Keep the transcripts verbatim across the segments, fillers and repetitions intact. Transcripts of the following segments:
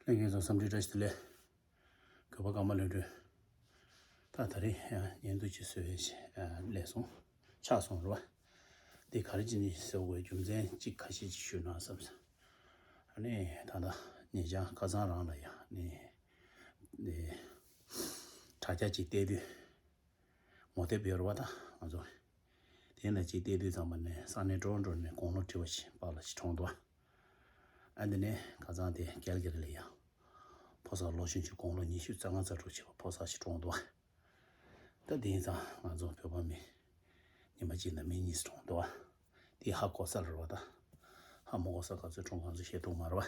ལྷན་རྒྱས་ཚོ་འཚམས་འདྲི་བཀྲ་ཤིས་བདེ་ལེགས། གུས་པ་ཀརྨ་ལྷུན་གྲུབ། ད་ད་རེས་ཡང་བརྙན་ཐུང་ཅིག་བཟོས་ཡས་ཅིག་སླེབས་སོང་། ཆགས་སོང་རེད་བ། འདི་ག་རེ་བྱས་ནས་བཟོ་དགོས་རྒྱུ་མཚན་ཅིག་ཁ་ཤས་ཅིག་ཞུས་ན་བསམ་སོང་། ཨ་ནི་ད་ལྟ་ཉེ་ཆར་ཁ་སང་རང་ལ་ཡང་ནི་ནི་དྲ་རྒྱ་ཅིག་བལྟས་དུས། ངོ་དེབ་ཡོད་རེད་བ་ད་ང་ཚོ། དེ་ནས་ཅིག་བལྟས་དུས་ཙམ་པ་ནས་ས་གནས་འགྲོ་འགྲོ་ནས་དགུང་ལོ་བགྲེས་པ་ཞིག་པཱ་ལགས་ཤིག་གྲོངས་འདུག་ཨ་འདི་ནས་ཁ་སང་དེ་ཀལ་ག་རི་ལ་ཡང་ཕོ་གསར་ལོ་ཆུང་ཆུང་དགུང་ལོ་ཉི་ཤུ་རྩ་ལྔ་རྩ་དྲུག་བྱས་པ་ཕོ་གསར་ཞིག་གྲོངས་འདུག་ད་དེ་ཡིན་ཙང་ང་ཚོ་བོད་པ་མི་ཉི་མ་གཅིག་ན་མི་གཉིས་གྲོངས་འདུག་དེ་ཧ་གོ་ས་ལ་རེད་བ་ད། ཧ་མ་གོ་ས་ག་ཚོད་གྲོངས་ག་ཚོད་ཤེས་ཐུབ་མ་རེད་བ།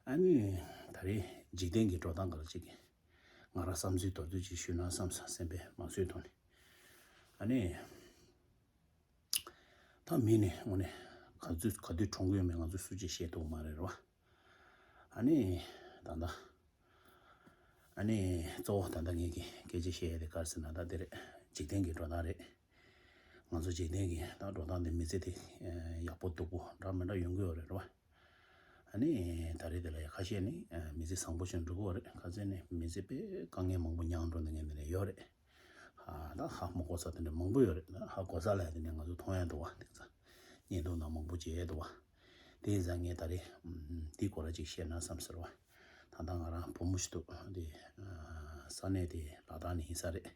ཨ་ནི་ད་རེས་འཇིག་རྟེན་གྱི་འགྲོ་སྟངས་ག་ལ་ཅིག་ང་རང་བསམ་ཚུལ་མདོར་བསྡུས་ཅིག་ཞུས་ན་བསམ་སོང་སེམས་པའི་མ་བཟོད་ཐོག་ནས། ཨ་ནི། ད་མི་ནི་དངོས་གནས་ག་ཚོད་ག་དུས་གྲོངས་ཀྱི་ཡོད་མེད་ང་ཚོས་སུ་གཅིག་ཤེས་ཐུབ་མ་རེད་རེད་བ། ཨ་ནི། ད་ལྟ། ཨ་ནི། གཙོ་བོ་ད་ལྟ་ངེད་ཀྱི་སྐད་ཆ་བཤད་ཡ་དེ་ག་རེ་ཟེར་ན་ད་དེ་རེད། འཇིག་རྟེན་གྱི་འགྲོ་སྟངས་རེད། ང་ཚོ་འཇིག་རྟེན་གྱི་ད་འགྲོ་སྟངས་དེ་མི་ཚེ་དེ་ཡག་པོ་སྡུག་པོ་འདྲ་མི་འདྲ་ཡོང་གི་ཡོད་རེད་རེད་བ། ཨ་ནི་ད་རེས་དེ་ལ་ཡ་ཁ་ཤས་ནི་མི་ཚེ་བཟང་པོ་ཞིག་འགྲོ་གི་ཡོད་རེད། ཁ་ཤས་ནི་མི་ཚེ་དཔེ་དཀའ་ངལ་མང་པོ་མྱངས་འགྲོ་མཁན་དེ་འདྲ་ཡོད་རེད། ཧ་ད་ཧ་མ་གོ་ས་དེ་འདྲ་མང་པོ་ཡོད་རེད། ད་ཧ་གོ་ས་ལ་ཡ་དེ་འདྲ་ང་ཚོ་མཐོང་ཡ་འདུག་བ། དེ་ཚ་བརྙན་ཐུང་ནང་མང་པོ་མཇལ་ཡ་འདུག་བ། དེ་ཡིན་ཙང་ངས་ད་རེས་འདི་སྐོར་ལ་ཅིག་བཤད་ན་བསམ་ཟེར་བ། ད་ལྟ་ང་རང་བུ་མོ་ཞིག་འདུག་དེ་ས་གནས་དེ་ལ་དྭགས་ནས་ཡིན་ས་རེད།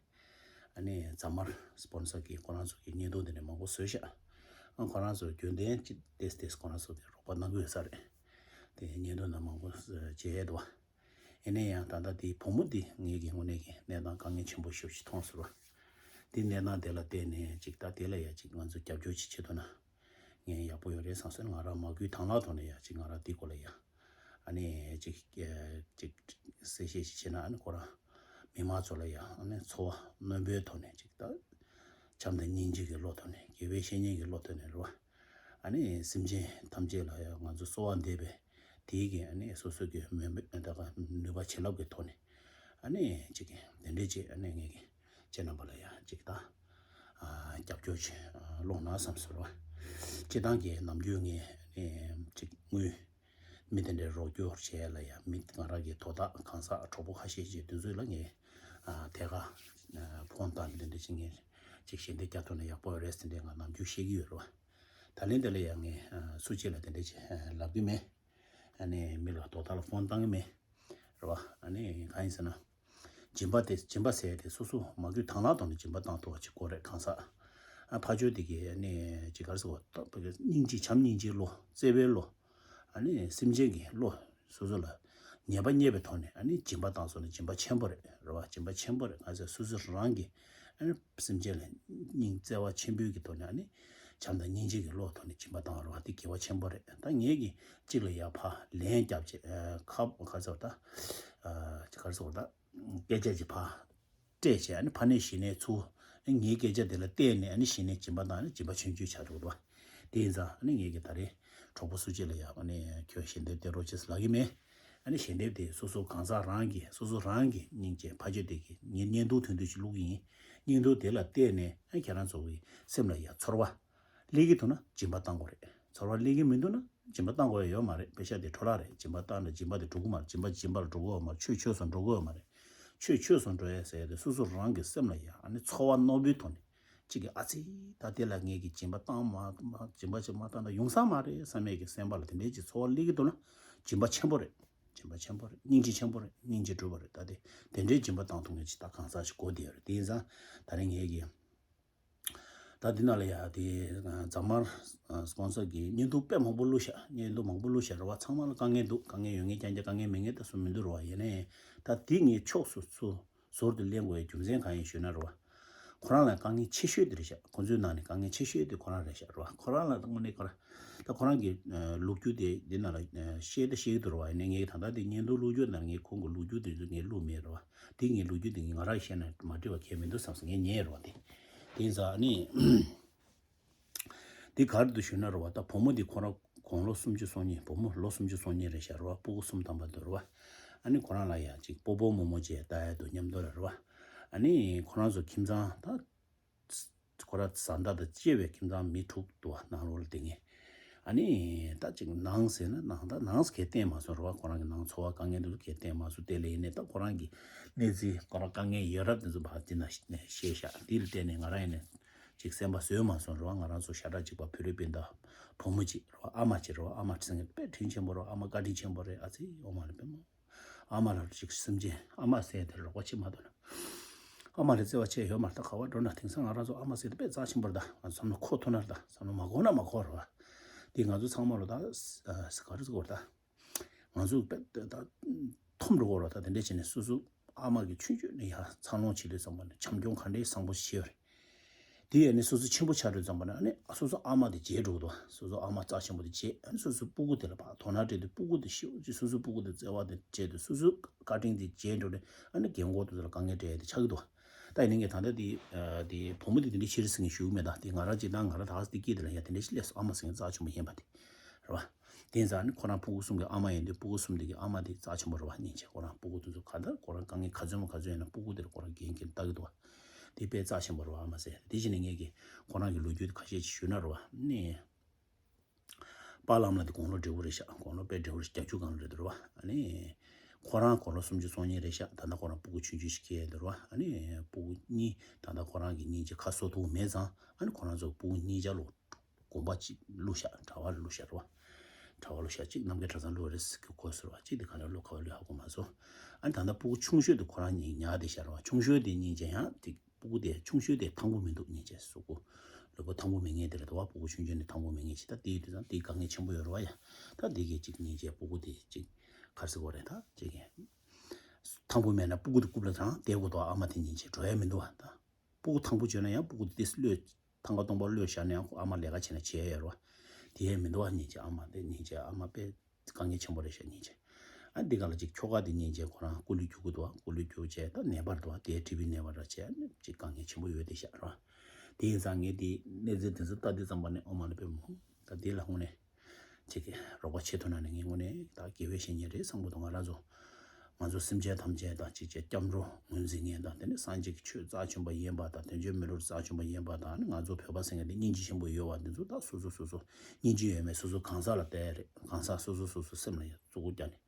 ཨ་ནི་རྫ་དམར་སྤོན་སར་གྱིས་ཁོ་རང་ཚོ་གི་བརྙན་ཐུང་དེ་འདྲ་མང་པོ་བཟོས་ཤག་ཨ་ཁོ་རང་ཚོ་རྒྱུན་ལྡན་ཅིག་ཏེས་ཏེས་ཁོ་རང་ཚོ་དེ་རོགས་པ་གནང་གི་ཡོད་ས་རེད། དེ་བརྙན་ཐུང་ནང་མང་པོ་མཇལ་ཡས་འདུག་བ། ཡིན་ན་ཡང་ད་ལྟ་དེའི་བུ་མོ་དེ་ངེད་ཀྱི་དངོས་གནས་ཀྱི་གནས་སྟངས་དཀའ་ངལ་ཆེན་པོ་ཞེ་པོ་ཞིག་མཐོང་ཟེར་བ། དེ་གནས་སྟངས་དེ་ལ་བལྟས་ནས་ཅིག་ད་དེ་ལ་ཡ་ཅིག་ང་ཚོ་རྒྱབ་སྐྱོར་ཅིག་བྱེད་ཐུབ་ན་ངས་ཡག་པོ་ཡོད་རེད་བསམ་སོང་། ང་རང་མ་བསྐུལ་དང་བླངས་ཐོག་ནས་ཡ་ཅིག་ང་རང་དེའི་སྐོར་ལ་ཡ་ཨ་ནི་ཅིག་ཅིག་གསལ་བཤད་ཅིག་བྱས་ན་ཨ་ནི་ཁོ་རང་མི་མང་ཚོ་ལ་ཡ་ཨ་ནི་འཚོ་བ་རྣོན་པོའི་ཐོག་ནས་ཅིག་ད་བྱམས་དང་སྙིང་རྗེ་གི་བློ་ཐོག་ནས་དགེ་བའི་བཤེས་གཉེན་གྱི་བློ་ཐོག་ནས་རེད་བ། ཨ་ནི་སེམས་ཅན་ཐམས་ཅད་ལ་ཡང་ང་ཚོ་གསོལ་བ་འདེབས་པའི་དེའི་གི་ཨ་ནི་སོ་སོ་གི་མོས་པ་ད་ག་ནུས་པ་བྱིན་རླབས་ཀྱི་ཐོག་ནས་ཨ་ནི་ཅིག་གི་དེ་འདྲས་ཅིག་ཨ་ནི་ངེད་ཀྱི་ཁྱེད་རྣམ་པ་ལ་ཡང་ཅིག་ད་རྒྱབ་སྐྱོར་ཅིག་སློང་ན་བསམ་ཟེར་བ། སྤྱིར་བཏང་གི་ནམ་རྒྱུན་ངས་ཨ་ནི་ཅིག་དངུལ་མི་དེ་འདྲའི་རོགས་སྐྱོར་བྱེད་ཡ་ལ་ཡང་མི་ང་རང་གི་དོ་བདག་གང་ཟག་གྲོགས་པོ་ཁ་ཤས་ཅིག་དེ་ཚོ་ལ་ངས་ཨ་ཐད་ཀར་ཨ་ཕོན་བཏང་དེ་འདྲ་ཅིག་ངས་ཅིག་ཞལ་འདེབས་རྒྱག་ཐུབ་ན་ཡག་པོ་རེད་ཟེར་འདྲའི་ང་ནམ་རྒྱུན་བཤད་ཀྱི་ཡོད་རེད་བ། ད་ལན་དེ་ལ་ཡང་ངས་ཨ་སུ་གཅིག་ལ་དེ་འདྲ་ཅིག་ཨ་ལབ་ཀྱི་མེད། ཨ་ནི་མི་ལ་དོ་བདག་ལ་ཕོན་བཏང་གི་མེད། རེད་བ། ཨ་ནི་གང་ཡིན་ཟེར་ན། སྦྱིན་པ་དེ་སྦྱིན་པ་ཟེར་ཡ་དེ་སོ་སོ་མ་གུས་དང་བླངས་ཐོག་ནས་སྦྱིན་པ་བཏང་ཐུབ་པ་ཅིག་དགོས་རེད་གང་ཟག་ཨ་ཕ་ཆོས་དེ་གའི་ཨ་ནི་ཅིག་ག་རེ་ཟེར་བ་ད་སྙིང་རྗེ་བྱམས་སྙིང་རྗེའི་བློ་བརྩེ་བའི་བློ། ཨ་ནི་སེམས་ཅན་གྱི་བློ་སོ་སོ་ལ་ཉེས་པ་རྙེད་པའི་ཐོག་ནས་ཨ་ནི་སྦྱིན་པ་བཏང་སོང་ན་སྦྱིན་པ་ཆེན་པོ་རེད་རེད་བ། སྦྱིན་པ་ཆེན་པོ་རེད་གང་ཟེར་སོ་སོ་རང་གི་ཨ་ནི་སེམས་ཅན་ལ་སྙིང་བརྩེ་བ་ཆེན་པོའི་གི་ཐོག་ནས་ཨ་ནི་བྱམས་དང་སྙིང་རྗེ་གི་བློ་ཐོག་ནས་སྦྱིན་པ་བཏང་བ་རེད་བ། དེ་དགེ་བ་ཆེན་པོ་རེད། ད་ངེད་ཀྱིས་གཅིག་ལ་ཡ་ཕར་ལན་བརྒྱབ་བྱས་ཨ་ཁ་ག་རེ་ཟེར་བ་ད་ཨ་ག་རེ་ཟེར་བ་ད་སྐད་ཆ་ཅིག་ཕར་སྤྲད་བྱས་ཨ་ནི་ཕ་ནས་གཞི་ནས་ཚུར་ཨ་ངའི་སྐད་ཆ་དེ་ལ་བལྟས་ནས་ཨ་ནི་གཞི་ནས་སྦྱིན་པ་བཏང་ནས་སྦྱིན་པ་ཆུང་ཆུང་ཆགས་འགྲོ་གི་འདུག་བ། དེ་ཡིན་ཙང་ཨ་ནི་ངེད་ཀྱིས་ད་རེས་གྲོགས་པོ་སུ་གཅིག་ལ་ཡ་ཨ་ནི་ཁྱོད་ཞལ་འདེབས་སྟེར་རོགས་བྱེད་ཟེར་ལབ་ཀྱི་མེད། ཨ་ནི་ཞལ་འདེབས་དེ་སོ་སོ་གང་ཟག་རང་གི་སོ་སོ་རང་གི་སྙིང་རྗེ་ཕ་ཆོས་དེ་གི་ངའི་བརྙན་ཐུང་ཐུང་ཐུང་ཞིག་བླུགས་ཀྱི་ཡིན། བརྙན་ཐུང་དེ་ལ་བལྟས་ནས་ཨ་ཁྱེད་རང་ཚོ་གི་སེམས་ལ་ཡ་ཚོར་བ་སླེབས་ཀྱི་འདུག་ན་སྦྱིན་པ་བཏང་དགོས་རེད། ཚོར་བ་སླེབས་ཀྱི་མི་འདུག་ན་སྦྱིན་པ་བཏང་དགོས་ཡ་ཡོད་མ་རེད། པེ་ཤ་དེ་འཕྲོ་བརླག་རེད། སྦྱིན་པ་བཏང་ན་སྦྱིན་པ་དེ་འགྲོ་གི་མ་རེད། སྦྱིན་པ་སྦྱིན་པ་ལ་འགྲོ་གི་ཡོད་མ་རེད། ཆོས་ཆོས་སུ་འགྲོ་གི་ཡོད་མ་རེད། ཆོས་ཆོས་སུ་འགྲོ་ཡ་ཟེར་ཡ་དེ་སོ་སོ་རང་གི་སེམས་ལ་ཡ་ཨ་ནི་ཚོར་བ་རྣོན་པོའི་ཐོག་ནས་གཅིག་གི་ཨ་ཙི་ད་དེ་ལ་ངས་ཀྱི་སྦྱིན་པ་བཏང་མ་མ་སྦྱིན་པ་ཅིག་མ་བཏང་ན་ཡོང་ས་མ་རེད་བསམ་ཡས་ཀྱི་སེམས་པ་ལ་དེ་འདྲའི་ཅིག་ཚོར་བ་སླེབས་ཀྱི་འདུག་ན་སྦྱིན་པ་ཆེན་པོ་རེད། སྦྱིན་པ་ཆེན་པོ་རེད། སྙིང་རྗེ་ཆེན་པོ་རེད། སྙིང་རྗེ་སྒྲུབ་པ་རེད། ད་དེ་དེ་འདྲའི་སྦྱིན་པ་བཏང་ཐུབ་མཁན་ཅིག་ད་གང་ཟག་ཅིག་དགོས་བསྡད་ཡོད་རེད། དེ་ཡིན་ཙང་ད་རེས་ངས་ཀྱི་ད་འདི་ནང་ལ་ཡ་དེ་རྫ་དམར་སྤོན་སར་གྱི་བརྙན་ཐུང་དཔེ་མང་པོ་བླུགས་ཤག་བརྙན་ཐུང་མང་པོ་བླུགས་ཤག་རེད་བ། ཚང་མ་ལ་དཀའ་ངལ་འདུག་དཀའ་ངལ་ཡོད་མཁན་རྐྱང་རྐྱང་དཀའ་ངལ་མེད་མཁན་ད་སུ་མི་འདུག་རེད་བ། ཡིན་ནའི་ད་དེ་ངས་ཕྱོགས་སུ་ཚུར་ཟུར་དུ་གླེང་དགོས་ཡའི་རྒྱུ་མཚན་གང་ཡིན་ཞུས་ན་རེད་བ། ཁོ་རང་ལ་དཀའ་ངལ་ཆེ་ཤོས་དེ་རེད་ཤག་ཁོ་ཚོའི་ནང་ནས་དཀའ་ངལ་ཆེ་ཤོས་དེ་ཁོ་རང་རེད་ཤག་རེད་བ། ཁོ་རང་ལ་དངོས་གནས་ཁོ་རང་ད་ཁོ་རང་གི་ལོ་རྒྱུས་དེ་འདི་ནང་ལ་བཤད་ད་བཤད་ཀྱི་འདུག་རེད་བ། ཡིན་ནའི་ངས་ད་ལྟ་དེ་བརྙན་ཐུང་བླུགས་རྒྱུ་ནང་ངས་ཁོང་གི་ལོ་རྒྱུས་དེ་ཚོ་ངས་བླུགས་མེད་རེད་བ། དེ་ངའི་ལོ་རྒྱུས་དེ་ངས་ང་རང་བཤད་ན་མ་འགྲིག་པ་གང་ཡང་མི་འདུག་བསམ་སོང་། ངས་ཉན་རེད་བ། དེ་དེ་ཡིན་ཙང་ཨ་ནི། འདི་ག་རེ་འདུག་ཞུས་ན་རེད་བ། ད་བུ་མོ་འདི་ཁོ་རང་དགུང་ལོ་སུམ་ཅུ་སོ་གཉིས། བུ་མོ་ལོ་སུམ་ཅུ་སོ་གཉིས་རེད་ཤག་རེད་བ། སྤུ་གུ་གསུམ་ཐམ་པ་འདུག་རེད་བ། ཨ་ནི་ཁོ་རང་ལ་ཡང་ཅིག་སྤོ་བོ་རྨོ་མོ་བྱས་ལྟ་ཡ་འདུག་མཉམ་དུ་ལ་རེད་བ། ཨ་ནི་ཁོ་རང་ཚོ་ཁྱིམ་ཚང་ད་ཁོ་རང་བཟའ་ཟླ་དང་བཅས་པའི་ཁྱིམ་ཚང་མི་དྲུག་འདུག་བ། ནང་ལོགས་ལ་དེ་ངས་ ཨ་ནི་ད་ཅིག་ནང་ཟེར་ན་ནང་ད་ནང་གས་བསྟན་མ་སོང་རེད་བ། ཁོ་རང་གི་ནང་འཚོ་བ་དཀའ་ངལ་འདི་ཚོ་གས་བསྟན་མ་སོང་། དེ་ལས་ཡིན་ནས་ད་ཁོ་རང་གི་གནས་ཚུལ་ཁོ་རང་དཀའ་ངལ་ཡོད་རབས་འདི་ཚོ་ཕར་དེ་ན་བཤད་ཤག་དེ་ལ་བརྟེན་ནས་ང་རང་ཡིན་ནས་ཅིག་སེམས་པ་བཟོད་མ་སོང་རེད་བ། ང་རང་ཚོ་ཤ་ཁྲག་གཅིག་པ་ཕི་ལི་པིན་དང་བུ་མོ་གཅིག་རེད་བ། ཨ་མ་གཅིག་རེད་བ། ཨ་མ་དྲིན་དཔེ་དྲིན་ཆེན་པོ་རེད་བ། ཨ་མ་བཀའ་དྲིན་ཆེན་པོ་རེད། ཨ་ཙི་ཨོ་མ་རེད་པས་མོ། ཨ་མ་ལ་ཅིག་སེམས་ཅན་ཨ་མ་ཟེར་དེ་རོགས་པ་ཆེ་མ་གཏོགས་ན། ཨ་མ་ལ་བརྩེ་བ་ཆེ་ཡོད་མ་རེད། ད་ག་བ་འགྲོ་ན་དེང་སང་ང་རང་ཚོ་ཨ་མ་ཟེར་དེ་དཔེ་རྩ་ཆེན་པོ་རེད། ད་ང་ཚོ་བསམ་བློ་འཁོར་ཐུབ་ན་རེད། ད་བསམ་བློ་མ་འཁོར་ན་མ་འཁོར་རེད་བ། དེ་ང་ཚོ་ཚང་མ་ལོ་ད་ག་རེ་ཟེར་དགོས་རེད། ད་ང་ཚོ་དཔེ་ད་འཐོམ་འགྲོ་གོ་རེད། ད་དེ་འདྲ་བྱས་ནས་སོ་སོ་ཨ་མ་གི་ཆུང་ཆུང་ནས་ཡར་འཚར་ལོངས་བྱེད་དུས་ཙམ་པ་ནས་བྱམས་སྐྱོང་ག་འདྲའི་བཟང་པོ་ཞིག་བྱས་ཡོད་རེད། དེ་ཡས་ནས་སོ་སོ་ཆེན་པོ་ཆགས་དུས་ཙམ་པ་ནས་ཨ་ནི་སོ་སོ་ཨ་མ་དེ་བརྗེད་འགྲོ་གི་འདུག་སོ་སོ་ཨ་མ་རྩ་ཆེན་པོ་དེ་བརྗེད། ཨ་ནི་སོ་སོའི་སྤུ་གུ་དེ་ལ་ཕར་དོ་སྣང་སྤྲད་དུས་སྤུ་གུ་དེ་ཤི་སོ་སོའི་སྤུ་གུ་དེ་བརྩེ་བ་དེ་བྱས་དུས་སོ་སོའི་བཀའ་དྲིན་དེ་བརྗེད་འགྲོ་ནས་ཨ་ནི་རྒན་གོག་དེ་ཚོ་ལ་དཀའ་ངལ་འཕྲད་ཡས་དེ་ཆགས་ཀྱི་འདུག་ད་ཡིན་ནའི་ད་ལྟ་དེ་དེ་བུ་མོ་དེ་དེ་འདྲའི་ཤེས་རིག་སེང་གེ་ཞུ་གི་མེད། ད་དེ་ང་རང་ཅིག་ད་ང་རང་ད་ག་སེ་དེ་སྐྱེས་དེ་ལ་ཡ་དེ་འདྲའི་ཤི་ལས་སོ་ཨ་མ་སེང་གེ་རྩ་ཆེན་པོ་ཡིན་པ་དེ་རེད་བ། དེ་ཡིན་ཙང་ནི་ཁོ་རང་སྤུ་གུ་གསུམ་གྱི་ཨ་མ་ཡིན་དུས་སྤུ་གུ་གསུམ་དེ་གི་ཨ་མ་དེ་རྩ་ཆེན་པོ་རེད་བ། སྙིང་རྗེ། ཁོ་རང་སྤུ་གུ་དེ་ཚོ་ག་ད་ཁོ་རང་དཀའ་ངལ་ག་ཚོད་མ་ག་ཚོད་ཡིན་ན་སྤུ་གུ་དེ་ལ་ཁོ་རང་འགན་འཁྱེར་ལྟ་གི་འདུག་བ། དེ་དཔེ་རྩ་ཆེན་པོ་རེད་བ་ཨ་མ་ཟེར། དེ་བཞིན་ནས་ངས་ཀྱི་ཁོ་རང་གི་ལོ་རྒྱུས་དེ་ཁ་ཤས་ཅིག་ཞུས་ན་རེད་བ། ནི་པཱ་ལགས་ཨ་མ་ལགས་དེ་དགུང་ལོ་བགྲེས་པོ་རེད་ཤག་དགུང་ལོ་དཔེ་བགྲེས་པོ་རེད་ཤག་བརྒྱད་ཅུ་སྒང་ལ་རེད་འདུག་རེད་བ། ཨ་ནི་ཁོ་རང་དགུང་ལོ་སུམ་ཅུ་སོ་གཉིས་རེད་ཤག་ད་ལྟ་ཁོ་རང་སྤུ་གུ་ཆུང་ཆུང་ཞིག་སྐྱེས་འདུག་རེད་བ། ཨ་ནི་སྤུ་གུ་གཉིས་ད་ལྟ་ཁོ་རང་གི་སྙིང་རྗེ་ཁ་གསོ་ཐུབ་མེད་ཙང་ཨ་ནི་ཁོ་རང་ཚོ་སྤུ་གུ་གཉིས་ཆ་ལོ་དགོན་པ་གཅིག་བླུགས་ཤག་གྲྭ་པ་ལ་བླུགས་ཤག་རེད་བ། གྲྭ་པ་བླུགས་ཤག་གཅིག་རྣམ་རྒྱལ་གྲྭ་ཚང་བླུགས་རེད་ཟེར་གི་གོ་སོང་རེད་བ། གཅིག་དེ་ག་ལ་བླུགས་ག་པར་བླུགས་ཧ་གོ་མ་སོང་། ཨ་ནི་ད་ལྟ་སྤུ་གུ་ཆུང་ཤོས་དེ་ཁོ་རང་གཉིས་ཉལ་བསྡད་ཤག་རེད་བ། ཆུང་ཤོས་དེ་སྙིང་རྗེ་ཡང་དེ་སྤུ་གུ་དེ་ཆུང་ཤོས་དེ་ཐང་པོ་མི་འདུག་སྙིང་རྗེ་གཟུགས་པོ་ལུས་པོ་ཐང་པོ་མེད་མཁན་དེ་རེད་དོ་བ། སྤུ་གུ་ཆུང་ཆུང་ནས་ཐང་པོ་མེད་མཁན་ཞིག་ད་དེའི་དུས་ཙང་དེའི་དཀའ་ངལ་ཆེན་པོ་ཡོད་རེད་བ་ཡ། ད་དེ་གས་གཅིག་སྙིང་རྗེ་སྤུ་གུ་དེ་གཅིག་ག་རེ་ཟེར་དགོས་རེད། ད་གཅིག་གས་ཐང་པོ་མེད་ན་སྤུ་གུ་དེ་རྐུབ་ལ་དྲངས་བསྡད་དགོས་དོ། ཨ་མ་དེ་སྙིང་རྗེ་འགྲོ་ཡ་མི་འདུག་བ། ད་སྤུ་གུ་ཐང་པོ་བྱོས་ན་ཡང་སྤུ་གུ་དེ་ཏིས་གློད་ཐང་ག་སྟོང་པ་གློད་བཞག་ན་ཡང་ཨ་མ་ལས་ཀ་བྱས་ན་བྱས་ཡོད་རེད་བ། དེ་ཡས་མི་འདུག་བ། སྙིང་རྗེ་ཨ་མ་དེ་སྙིང་རྗེ་ཨ་མ་དཔེ་དཀའ་ངལ་ཆེན་པོ་རེད་ཤག་སྙིང་རྗེ། ཨ་འདི་ག་ལ་ཅིག་ཁྱོ་ག་དེ་སྙིང་རྗེ་ཁོ་རང་སྐུ་ལུས་རྒྱུག་གི་འདུག་བ། སྐུ་ལུས་རྒྱུག་བྱས་ད་ནད་པ་རེད་འདུག་བ། དེ་ཊི་བི་ནད་པ་ར་བྱས་ཨ་ནི་ཅིག་དཀའ་ངལ་ཆེན་པོ་ཡོད་དེ་ཤག་རེད་བ། དེ་ཡིན་ཙང་ངས་དེ་གནས་ཚུལ་དེ་ཚོ་ལྟ་དུས་ཙམ་པ་ནས་ཨོ་མ་ལ་དཔེ་མོ་ད་དེ་ལ་དངོས་གནས་ཅིག་གི་རོགས་པ་བྱེད་ཐུབ་ན་ནི་ངས་དངོས་གནས་ད་དགེ་བའི་བཤེས་གཉེན་རེད་བསམ་གི་འདུག་ང་རང་ཚོ་ང་ཚོ་སེམས་ཅན་ཐམས་ཅད་དང་གཅིག་བྱས་སྐྱབས་འགྲོ་ངོས་འཛིན་མཁན་དང་དེ་ནས་སངས་རྒྱས་ཀྱི་ཆོས་རྩ་ཆེན་པོ་ཡིན་པ་དང་དོན་གཅོད་མི་ལུས་རྩ་ཆེན་པོ་ཡིན་པ་དང་ནི་ང་ཚོ་བོད་པ་ཟེར་མཁན་དེ་སྙིང་རྗེ་ཆེན་པོ་ཡོད་པ་འདི་ཚོ་ད་སོ་སོ་སོ་སོ་སྙིང་རྗེ་ཡོད་མེད་སོ་སོ་གང་ཟག་ལ་བལྟས་རེད། གང་ཟག་སོ་སོ་སོ་སོ་སེམས་ལ་ཡང་བཙུགས་རྒྱ་ནས་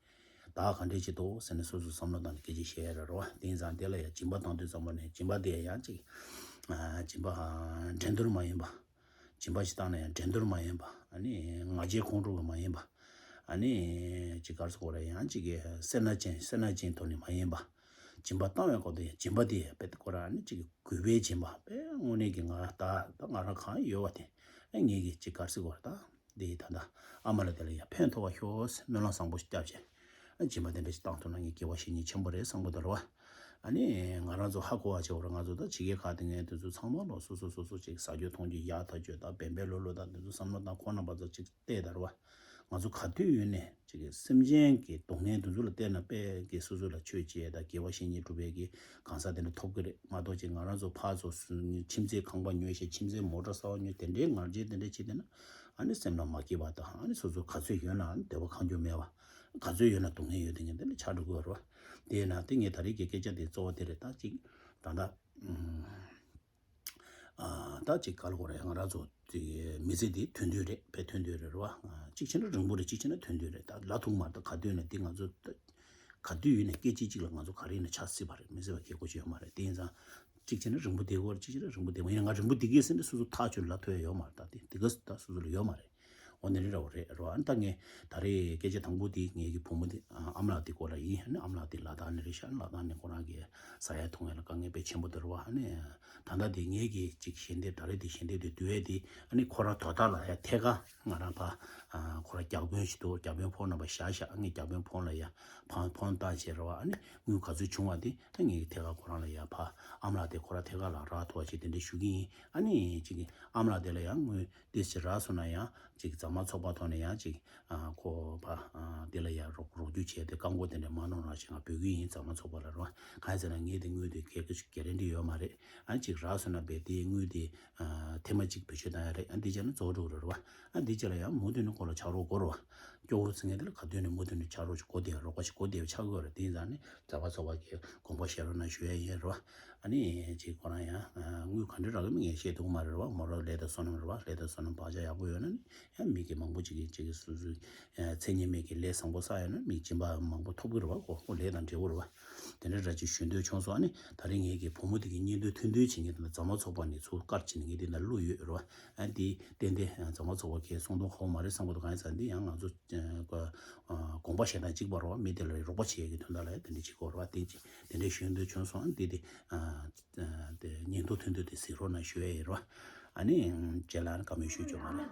བདག་ག་འདྲས་བྱེད་དོ་ཟེར་ནས་སོ་སོ་བསམ་བློ་བཏང་ནས་སྐད་ཆ་བཤད་ཡ་རེད་རོ། དེ་ཡིན་ཙང་དེ་ལ་ཡང་སྦྱིན་པ་བཏང་དུས་ཙམ་པ་ནས་སྦྱིན་པ་དེ་ཡང་ཅིག་སྦྱིན་པ་འགྲན་བསྡུར་མ་ཡིན་པ། སྦྱིན་པ་ཞིག་བཏང་ན་ཡང་འགྲན་བསྡུར་མ་ཡིན་པ། ཨ་ནི་ང་རྒྱལ་ཁོང་ཁྲོ་གི་མ་ཡིན་པ། ཨ་ནི་ཅིག་ག་རེ་ཟེར་དགོས་རེད། ཡང་ཅིག་གི་སེར་སྣ་ཅན་སེར་སྣ་ཅན་ཐོག་ནས་མ་ཡིན་པ། སྦྱིན་པ་བཏང་བའི་སྐོར་དུ་ཡང་སྦྱིན་པ་དེ་དཔེ་དེ་ཁོ་རང་ཨ་ནི་ཅིག་གི་གུས་པའི་སྦྱིན་པ་དཔེ་དངོས་གནས་ཀྱི་ང་ད་ད་ང་རང་གང་ཡོད་པ་དེ་ཨ་ངེད་ཀྱི་ཅིག་ག་རེ་ཟེར་དགོས་རེད། ད་དེ་ད་ད་ཨ་མ་ལ་དེ་ལ་ཡང་ཕན་ཐོགས་པ་ཤོག་སྨོན་ལམ་བཟང་པོ་ཞིག་བརྒྱབ་བྱས་ཨ་སྦྱིན་པ་དེ་འདྲ་ཞིག་བཏང་ཐུབ་ན་ངས་དགེ་བ་བཤེས་གཉེན་ཆེན་པོ་རེད་བསམ་གི་འདུག་རེད་བ། ཨ་ནི་ང་རང་ཚོ་ཧ་གོ་བ་བྱེད་པ་རེད། ང་ཚོ་ད་ཕྱི་རྒྱལ་ཁག་དེ་ངས་དེ་ཚོ་ཚང་མ་ལོ་སོ་སོ་སོ་སོ་ཅིག་ཟ་རྒྱུ་འཐུང་རྒྱུ་ཡག་ཐག་ཆོད་ད་བན་བན་ལོ་ལོ་ད་དེ་ཚོ་བསམ་བློ་བཏང་ཁོ་རྣམ་པ་ཚོ་ཅིག་བལྟས་ད་རེད་བ། ང་ཚོ་ག་དུས་ཡོད་ནས་ཅིག་གི་སེམས་ཅན་གྱི་སྡུག་བསྔལ་དེ་ཚོ་ལ་བལྟས་ན་དཔེ་གི་སོ་སོ་ལ་ཆོས་བྱེད་ད་དགེ་བ་བཤེས་གཉེན་སྒྲུབ་པའི་གི་གང་ཟག་དེ་འདྲ་ཐོབ་གི་རེད་མ་གཏོགས་ཅིག་ང་རང་ཚོ་ཕར་ཚོ་ཁྱིམ་མཚེས་ཁང་པ་ཉོས་ཤིག་ཁྱིམ་མཚེས་མོ་ཊ་གསར་པ་ཉོས་དེ་འདྲའི་ངར་རྒྱས་དེ་འདྲ་བྱེད་བསྡད་ན་ཨ་ནི་སེམས་ལ་མ་སྐྱིད་པ་དང་ཨ་ནི་སོ་སོ་ག་ཚོད་ཡོད་ན་ཨ་ནི་བདེ་བ་གང་བྱུང་མེད་པ་ག་ཚོད་ཡོད་ན་སྡུག་བསྔལ་ཡོད་དེ་ངས་དེ་འདྲ་ཆགས་འགྲོ་གི་ཡོད་རེད་བ། དེས་ན་དེ་ངས་ད་རེས་ཀྱི་སྐད་ཆ་དེ་གཙོ་བོ་དེ་རེད། ད་ཅིག་ད་ལྟ་ཨ་ད་ཅིག་ག་ལ་གོ་རེད། ང་རང་ཚོ་དེ་མི་ཚེ་འདི་ཐུང་ཐུང་རེད། དཔེ་ཐུང་ཐུང་རེད་རེད་བ། གཅིག་བྱས་ན་རིང་པོ་རེད། གཅིག་བྱས་ན་ཐུང་ཐུང་རེད། ད་ལ་ཐུག་མ་ད་ག་དུས་ན་འདི་ང་ཚོ་ག་དུས་ཡིན་ན་སྐད་ཅིག་གཅིག་ལ་ང་ཚོ་ག་རེ་ཡིན་ན་ཆགས་སྲིད་པ་རེད། མི་ཚེ་བ་གལ་གོ་ཅི་ཡོད་མ་རེད། དེ་ཡིན་ཙང་གཅིག་བྱས་ན་རིང་པོ་བསྡད་དགོས་རེད། གཅིག་བྱས་ན་རིང་པོ་བསྡད་དགོས་ཡིན་ན་ང་རིང་པོ་བསྡད་ཀྱི་ཟེར་ནས་སོ་སོ་ཐག་ཆོད་ལ་ཐོས་ཡོད་མ་རེད། ད་དེ་དེ་ག་ད་སོ་སོ་ལ་ཡོད་མ་རེད། འོ་ནི་རེད་ར་བ་རེད་རོ། ཨ་ནི་ད་ངས་ད་རེས་སྐད་ཆ་དང་པོ་དེ་ངེད་ཀྱི་བུ་མོ་དེ་ཨ་ཨ་མ་ལགས་དེ་སྐོར་ལ་ཡིན། ཨ་ནི་ཨ་མ་ལགས་དེ་ལ་དྭགས་ནས་རེད་ཤག་ཨ་ནི་ལ་དྭགས་ནས་ཁོ་རང་གི་ཟ་ཡ་འཐུང་ཡ་ལ་དཀའ་ངལ་དཔེ་ཆེན་པོ་འདུག་ར་བ། ཨ་ནི་ད་ལྟ་དེ་ངེད་ཀྱི་ཅིག་ཞལ་འདེབས་ད་རེས་དེ་ཞལ་འདེབས་དེ་བསྡུ་ཡས་དེ་ཨ་ནི་ཁོ་རང་དོ་བདག་ལ་ཡ་ཐད་ཀར་ང་རང་ཕ་ཨ་ཁོ་རང་བརྒྱ་དཔོན་ཞིག་འདུག་བརྒྱ་དཔོན་ཕོན་རྣམ་པ་བཞག་ཤག་ཨ་ངས་བརྒྱ་དཔོན་ཕོན་ལ་ཡ་ཕོན་ཕོན་བཏང་བྱས་ར་བ། ཨ་ནི་དངུལ་ག་ཚོད་བྱུང་བ་དེ་ཨ་ངེད་ཀྱི་ཐད་ཀར་ཁོ་རང་ལ་ཡ་ཕ་ཨ་མ་ལགས་དེ་ཁོ་རང་ཐད་ཀར་ལ་རག་ཐུབ་པ་ཞིག་དེ་འདྲ་ཞུ་གི་ཡིན། ཨ་ནི་ཅིག་ཨ་མ་ལགས་དེ་ལ་ཡ་དངུལ་དེ་ཞིག་རག་སོང་ན་ཡང་ཅིག་རྫ་དམར་ཚོགས་པ་ཐོག་ནས་ཡང་ཅིག་ཨ་ཁོ་པ་ཨ་དེ་ལ་ཡང་རོགས་རོགས་སྐྱོར་བྱས་ཏེ་བཀག་འགོག་དེ་འདྲ་མ་གནང་རོགས་ཞེས་ང་འབོད་སྐུལ་ཡིན། རྫ་དམར་ཚོགས་པ་ལ་རོགས། གང་ཡིན་ཟེར་ན་ངས་དེ་དངུལ་དེ་གེ་གེ་ཞིག་གེ་རེ་འདི་ཡོད་མ་རེད། ཨ་ཅིག་རག་སོང་ན་བས་དེའི་དངུལ་དེ་ཨ་ཐེངས་མ་གཅིག་བེད་སྤྱོད་བཏང་ཡ་རེད། ཨ་འདི་བྱས་ན་རྫོགས་འགྲོ་གི་རེད་བ། ཨ་འདི་བྱས་ལ་ཡང་མུ་མཐུད་ནས་ཁོ་ལ་ཕྱག་རོགས་དགོས་རེད་བ། སྐྱོ་བོ་ཟེར་མཁན་དེ་ལ་ག་དུས་ནས་མུ་མཐུད་ནས་ཆགས་རོགས་ཅིག་གོ་བདེ་རོགས་པ་ཞིག་གོ་བདེ་བ་ཆགས་དགོས་རེད། དེ་ཡིན་ཙང་ནི་གྲྭ་པ་ཚོགས་པ་གིས་དགོངས་པ་བཞེས་རོགས་གནང་ཞུ་ཡ་ཡིན་རོ། ཨ་ནི་ཅིག་ཁོ་རང་ཡང་དངུལ་ག་འདྲ་རག་གི་མིན་ངས་ཤེས་ཐུབ་ཀྱི་མ་རེད་བ། མོ་རང་ལས་དང་བསོད་ནམས་རེད་བ། ལས་དང་བསོད་ནམས་བག་ཆགས་ཡག་པོ་ཡོད་ན་ནི་ཡང་མི་གི་མང་པོ་ཅིག་གིས་ཅིག་གིས་སོ་སོའི་མཚན་སྙན་མེད་ཀྱི་ལས་བཟང་པོ་བསགས་ཡོད་ན་མི་སྦྱིན་པ་མང་པོ་ཐོབ་ཀྱི་རེད་བ། ཁོ་ཁོ་ལས་དང་འབྲས་བུ་རེད་བ། དེ་འདྲ་འདྲ་ཅིག་ཞུ་འདོད་བྱུང་སོང་། ཨ་ནི་ད་རེས་ངེད་ཀྱི་བུ་མོ་དེ་གི་གཉེན་སྟོན་ཐུང་ཐུང་བྱེད་མཁན་དེ་ལ་རྫ་མ་ཚོགས་པ་ནས་ཚུར་བཀར་བྱས་ནས་ངས་དེ་འདྲ་བླུགས་ཡོད་རེད་བ། ཨ་འདི་ཏན་ཏན་རྫ་མ་ཚོགས་པ་གིས་གསུང་མདོག་ཁ་པོ་མ་རེད་བསམ་གི་འདུག་གང་ཡིན་ཟེར་ན་འདི་ཡང་ང་ཚོ་དགོངས་པ་བཞེས་སྟངས་གཅིག་པ་རེད་བ། མི་དེ་ལ་རོགས་པ་བྱེད་ཡས་ཀྱི་དོན་དག་ལ་དེ་འདྲ་བྱེད་དགོས་རེད་བ། དེ་ཅིག་དེ་འདྲ་ཞུ་འདོད་བྱུང་སོང་། ཨ་འདི་དེ་དེ་ཉིན་ཐོ་ཐུང་ཐུང་དེ་གཟིགས་རོགས་གནང་ཞུ་ཡ་ཡིན་རོ། ཨ་ནི་རྗེས་ལ་ཨ་ནི་བཀའ་མོལ་ཞུ་ཆོག་མ་རེད།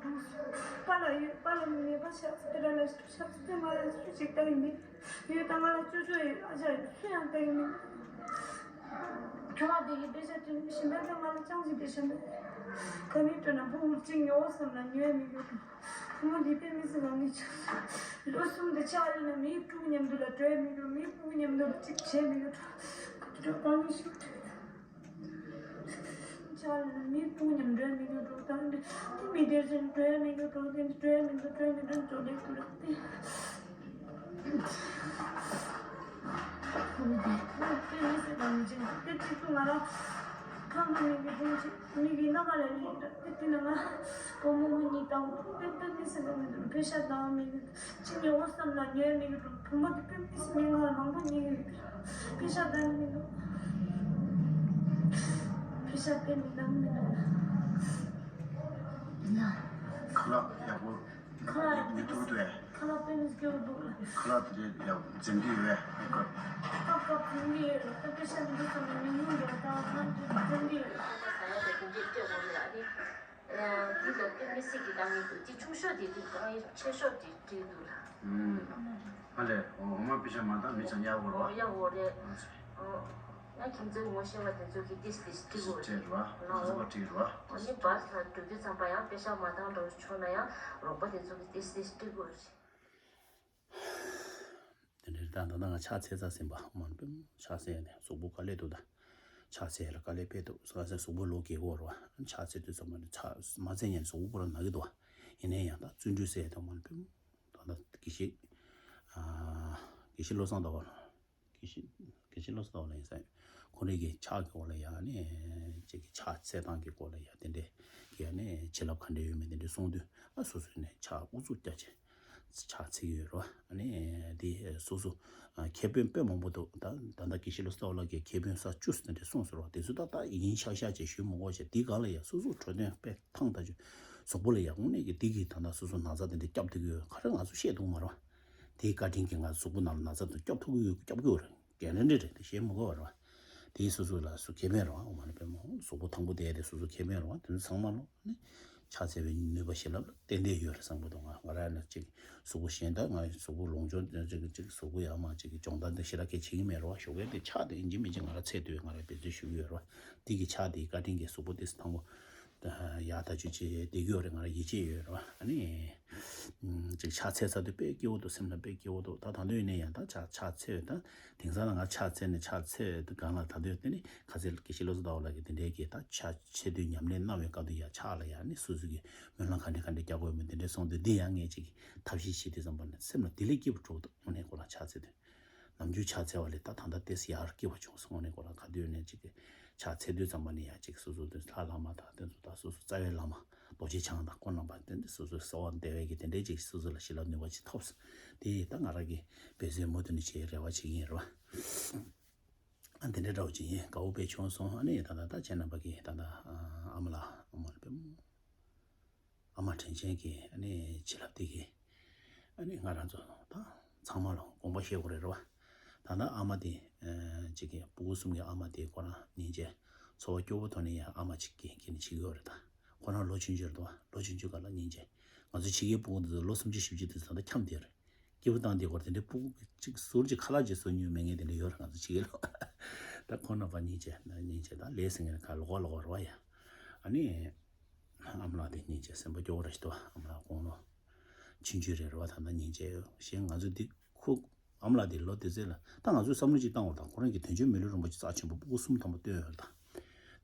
པཱ་ལགས་ཡོད། པཱ་ལགས་མེད་པ་ཤག་ཚེ་ར་ལ་ཤག་ཚེ་མ་ལ་སུ་ཞིག་ལྟ་ཡིན་མེད། ཡོད་ད་ང་ལ་ཅོ་ཅོ་ཡོད། ཨ་ཅག་ཡོད། སུ་ཡང་ལྟ་ཡིན་མེད། ཁྱོད་བ་དེ་གི་དཔེ་ཆ་སྟོན་བཞིན་པ་ད་ང་ལ་ཅང་ཞིག་དཔེ་ཆ་མེད། ག་མི་སྟོན་ན་བུ་འུར་ཅིག་ཉོ་བསམ་ན་ཉོས་མི་ཡོད། བུ་མོ་འདི་དཔེ་མི་སྲིད་ལ་ངས་ཆགས་སོང་། ལོ་གསུམ་དུ་ཆགས་ཡིན་ན་མིའི་ཕྲུ་གུ་མཉམ་དུ་ལ་འགྲོ་ཡ་མི་འགྲོ། མིའི་ཕྲུ་གུ་མཉམ་དུ་ལ་གཅིག་བྱས་མི་འགྲོ། ག་དུས་གང་ཞིག་ཆགས་ཡིན་ན་མིའི་ཕྲུ་གུ་མཉམ་འགྲོ་ཡ་མི་འགྲོ། འགྲོ་སྟངས་འདི་མི་སྡེ་ཚན་འགྲོ་ཡ་མི་འགྲོ། འགྲོ་སྟངས་འགྲོ་ཡ་མི་འགྲོ། འགྲོ་ཡ་མི་འགྲོ། འགྲོ་ལས་འགྲོ་ར་སྟེ། དཔེ་མི་སྲིད་པ་མི་བྱེད། དཔེ་ཅིག་ཏུ་ང་རང་ཁམས་པ་མི་གི་སྒྲུང་ཅིག་མི་གི་རྣམ་པ་ལ་ལུས་འདྲ། དེ་དུས་ན་ང་བུ་མོ་མོ་གཉིས་དང་པོ་དཔེ་དཔེ་མི་སྲིད་པ་མི་འདུག་དཔེ་ཤ་དང་མི་གི་ཅི་ཉོ་བསམ་ན་ཉོས་མི་གི་འདུག་བུ་མོ་དེ་དཔེ་མི་སྲིད་མི་ང་ལ་མང་པོ་ཉོས་ཡོད། དཔེ་ཤ་དང་མི་འདུག་དཔེ་ཤ་དཔེ་མི་དང་མི་འདུག་ཁ་ལག་ཡག་པོ། ཁ་ལག་ཉོ་ཐུབ་འདུག་ཨེ། ཁ་ལག་དཔེ་མི་སྐྱོ་འདུག་ཁ་ལག་དེ་འདྲ་ཡག་འཛེམ་གྱི་ཡོད་ཨེ། སྐབས་སྐབས་འཛེམ་གྱི་ཡོད་རེད། ད་དཔེ་ཤ་མི་འདུག་བསམ་ནས་མི་ཉུང་འདུག་ད་ང་འཛེམ་གྱི་ཡོད། ད་ད་ཡག་པོ་དེ་འདྲས་སྤྲད་དགོས་རེད་ཨ་ནི། འདི་ལ་དཔེ་མི་སྲིད་ཀྱི་དཀའ་ངལ་འདུག་དེ་ཆུང་ཤོས་དེ་འདུག་དཀའ་ངལ་ཆེ་ཤོས་དེ་འགྲིག་འདུག་ལ། ཨ་ལས་འོ་མ་དཔེ་ཤ་མ་འདང་མི་ཅང་ཡག་པོ་རེད་བ། ཡག་པོ་རེད། ཨ་ཡང་ཁྱིམ་མཚེས་ངོ་ཤེས་པ་དེ་ཚོ་གིས་ཏིས་ཏིས་སྤྲད་དགོས་རེད། སྤྲད་རེད་བ། ང་ཚོ་པ་སྤྲད་རེད་བ། ཨ་ནི་བར་ལ་འགྲོ་དུས་ཙམ་པ་ཡང་དཔེ་ཤ་མ་འདང་འདྲ་བོ་བྱུང་ན་ཡང་རོགས་པ་དེ་ཚོ་གིས་ཏིས་ཏིས་སྤྲད་དགོས་རེད། དེ་འདྲའི་ད་ད་ང་ཕྱག་འཚལ་ཚར་ཟིན་པ་མ་ནི་པེ་མོ་ཕྱག་འཚལ་ནས་གཟུགས་པོ་དཀའ་ལས་འདུག་ད་ཕྱག་འཚལ་ལ་དཀའ་ལས་དཔེ་འདུག་ས་ས་གཟུགས་པོ་ལོག་གེ་གོ་རེད་བ། ཕྱག་འཚལ་དུས་ཙམ་པ་ནི་ཕྱག་མ་འཚལ་ཉན་གཟུགས་པོ་པོ་ར་ན་གི་འདུག་བ། ཡིན་ནའི་ཡང་ད་བརྩོན་འགྲུས་ཟེར་ཡ་དང་མ་ནི་པེ་མོ་ད་ད་དགེ་བཤེས་ཨ་དགེ་བཤེས་བློ་བཟང་ཟླ་བ་ལ། དགེ་བཤེས་དགེ་བཤེས་བློ་བཟང་ཟླ་བ་ལ་ཡིན་ས་ཡོད། ཁོ་རང་གི་ཕྱག་གི་འོག་ལ་ཡ་ནི་ཅིག་གི་ཕྱག་འཚལ་སྟངས་ཀྱི་སྐོར་ལ་ཡ་དེ་འདྲས་ཀྱི་ཡ་ནི་བྱིན་རླབས་ག་འདྲས་ཡོད་མེད་དེ་འདྲས་གསུང་དུས་ཨ་སོ་སོས་ནས་ཕྱག་ཨུ་ཚུགས་རྒྱག་བྱས་ཕྱག་འཚལ་གྱི་ཡོད་རེད་བ། ཨ་ནི་དེ་སོ་སོ་ཨ་མཁས་དཔོན་དཔེ་མང་པོ་འདུག་ད་ད་ལྟ་དགེ་བཤེས་བློ་བཟང་ཟླ་བ་ལགས་ཀྱིས་མཁས་དཔོན་ས་བཅུ་ཟེར་དེ་འདྲས་གསུངས་ཟེར་བ་དེ་ཚོ་ཏག་ཏག་ཡིན་ཤག་ཤག་ཅེས་ཞུས་མི་དགོས་ཤག་དེའི་སྒང་ལ་ཡ་སོ་སོ་འགྲོ་དོན་དཔེ་ཐང་ད་ཅུ་གཟུགས་པོ་ལ་ཡ་དངོས་གནས་ཀྱི་དེ་གིས་ད་ལྟ་སོ་སོ་ན་ཚ་དེ་འདྲས་སྐྱོབ་ཐུབ་ཀྱི་ཡོད་ག་རེ་ང་ཚོ་བཤད་ཐུབ་ཀྱི་མ་རེད་བ། དེའི་བཀའ་དྲིན་གྱིས་ང་གཟུགས་པོ་ནང་ལ་ན་ཚ་དང་སྐྱོབ་ཐུབ་ཀྱི་ཡོད་སྐྱོབ་ཀྱི་ཡོད་རེད། གལ་ལན་འདྲ་རེད་དེ་བཤད་མི་དགོས་པ་རེད་བ། དེའི་སོ་སོ་ལ་སུ་མཁས་དཔོན་རེད་བ། འོ་མ་ནི་པེ་མོ་གཟུགས་པོ་ཐང་པོ་བསྡད་དེ་སོ་སོ་མཁས་དཔོན་རེད་བ། དེ་ཚོ་ཚང་མ་ལོ་ནི་ཕྱག་འཚལ་བའི་ནུས་པ་བྱིན་རླབས་ལ་ཏན་ཏན་ཡོད་རེད་བསམ་གྱི་འདུག་ང་ང་རང་ནི་ཅིག་གཟུགས་པོ་གཞན་དག་ང་གཟུགས་པོ་ལོངས་སྤྱོད་ཅིག་ཅིག་གཟུགས་པོ་ཡག་མ་ཅིག་གི་སྦྱོང་བརྡར་འདི་ཞེ་དྲག་གལ་ཆེ་གི་མེད་རེད་བ། ཞོགས་ཀས་དེ་ཕྱག་དེ་ཡིན་གཅིག་མིན་གཅིག་ང་རང་འཚལ་དུས་ང་རང་འབད་བརྩོན་ཞུ་གི་ཡོད་རེད་བ། དེ་གི་ཕྱག་དེའི་བཀའ་དྲིན་གྱིས་གཟུགས་པོ་དེ་ཚོ་ཐང་པོ། ཡག་ཐག་ཆོད་ཅིག་བསྡད་ཀྱི་ཡོད་རེད། ང་རང་ཡིད་ཆེས་ཡོད་རེད་བ། ཨ་ནི། ཅིག་ཕྱག་འཚལ་ཚར་དུས་དཔེ་སྐྱིད་པོ་འདུག་སེམས་ལ་དཔེ་སྐྱིད་པོ་འདུག་ད་ད་དུང་ཡིན་ནའི་ཡང་ད་ཕྱག་ཕྱག་འཚལ་བས་ད་དེང་སང་ལ་ང་ཕྱག་འཚལ་ནས་ཕྱག་འཚལ་བའི་སྒང་ལ་ད་དུང་དེ་ནི་ཁ་ཚིག་དགེ་བཤེས་བློ་བཟང་ཟླ་བ་ལགས་ཀྱིས་དེ་འདྲའི་གི་ད་ཕྱག་འཚལ་དུས་ཉམས་ལེན་གནང་བའི་སྐབས་དུ་ཡང་ཕྱག་ལ་ཡང་ནི་སོ་སོ་གི་སྨོན་ལམ་ག་འདྲ་ག་འདྲ་རྒྱག་དགོས་མིན་དེ་འདྲའི་གསུངས་དུས་འདི་ཡང་ངས་ཅིག་ཐབས་ཤེས་བྱེད་དུས་ཙམ་པ་ནི་སེམས་ལ་དེ་ལས་སྐྱིད་པོ་འགྲོ་འདུག་དངོས་གནས་ཁོ་རང་ཕྱག་འཚལ་དུས། ནམ་རྒྱུན་ཕྱག་འཚལ་བ་ལས་ད་ད་ལྟ་ཏོག་ཙམ་ཡར་སྐྱེ་བ་བྱུང་སོང་ནས་ཁོ་རང་ག་དུས་ནས་ཅིག་ཕྱག་འཚལ་དུས་ཙམ་པ་ནས་ཡང་ཅིག་སོ་སོ་དེ་ལྷ་བླ་མ་དང་དེ་ཚོ་དང་སོ་སོ་རྩ་བའི་བླ་མ་རྡོ་རྗེ་འཆང་དང་ཁོང་རྣམ་པ་དེ་འདྲ་སོ་སོའི་གསོལ་བ་འདེབས་པའི་གི་དེ་འདྲའི་ཅིག་སོ་སོ་ལ་ཞི་ལྷག་ནུས་པ་ཅིག་ཐོབ་སོང་། དེ་ད་ང་རང་གི་འབད་བརྩོན་མུ་མཐུད་ནས་བྱེད་རེ་བ་བྱེད་ཀྱི་ཡིན་རེད་བ། ཨ་དེ་འདྲ་འདྲ་བོ་ཅིག་ཡིན། དགའ་བོ་དཔེ་བྱུང་སོང་། ཨ་ནི་ད་ལྟ་ད་ཁྱེད་རྣམ་པ་གི་ད་ལྟ་ཨ་མ་ལགས་ཨ་མ་ལགས་དཔེ་མོ། ཨ་མ་དྲིན་ཅན་གྱི་ཨ་ནི་བྱིན་རླབས་དེ་གིས་ཨ་ནི་ང་རང་ཚོ་ད་ཚང་མ་ལ་དགོངས་པ་བཞེས་དགོས་རེད་རེད་བ། ད་ལྟ་ཨ་མ་དེ་ཅིག་གི་སྤུ་གུ་གསུམ་གྱི་ཨ་མ་དེ་ཁོ་རང་སྙིང་རྗེ་འཚོ་བ་སྐྱོ་བོ་ཐོག་ནས་ཡང་ཨ་མ་ཅིག་གི་འགན་བཞེས་ཀྱི་ཡོད་རེད། ད་ཁོ་རང་ལོ་ཆུང་ཆུང་རེད་བ། ལོ་ཆུང་ཆུང་སྒང་ལ་སྙིང་རྗེ། ང་ཚོ་ཕྱི་རྒྱལ་སྤུ་གུ་དེ་ཚོ་ལོ་སུམ་ཅུ་བཞི་བཅུ་དེ་ཚོ་ད་འཁྱམས་བསྡད་རེད། སྐྱིད་པོ་བཏང་དེ་སྐོར་དེ་འདྲའི་སྤུ་གུ་གཅིག་ཟུར་གཅིག་ཁ་ལག་ཅིག་བཟོ་མྱོང་མེད་མཁན་དེ་འདྲ་ཡོད་རེད་ང་ཚོ་ཕྱི་རྒྱལ་ལ། ད་ཁོ་རྣམ་པ་སྙིང་རྗེ་ན་སྙིང་རྗེ་ད་ལས་ཟེར་མཁན་ཁ་ལོག་ག་ལོག་ག་རེད་བ་ཡ། ཨ་ནི། ཨ་མ་ལགས་དེ་སྙིང་རྗེ་སེམས་པ་སྐྱོ་བོ་ར་ཞིག་འདུག་ཨ་མ་ལགས་དགུང་ལོ་ཆུང་ཆུང་རེད་རེད་བ། ད་ལྟ་སྙིང་རྗེ་ཡོད་ཞེས་ང་ཚོ་འདི་ཁུག་ཨ་མ་ལགས་དེ་ལོ་དེ་ཚོད་ལ་ད་ང་ཚོས་བསམ་བློ་ཅིག་བཏང་བ་དང་ཁོ་རང་གི་དོན་གཅོད་མི་ལུས་རིན་པོ་ཆེ་རྩ་ཆེན་པོ་སྤུ་གུ་གསུམ་ཐམ་པ་བཏོན་ཡོད་རེད་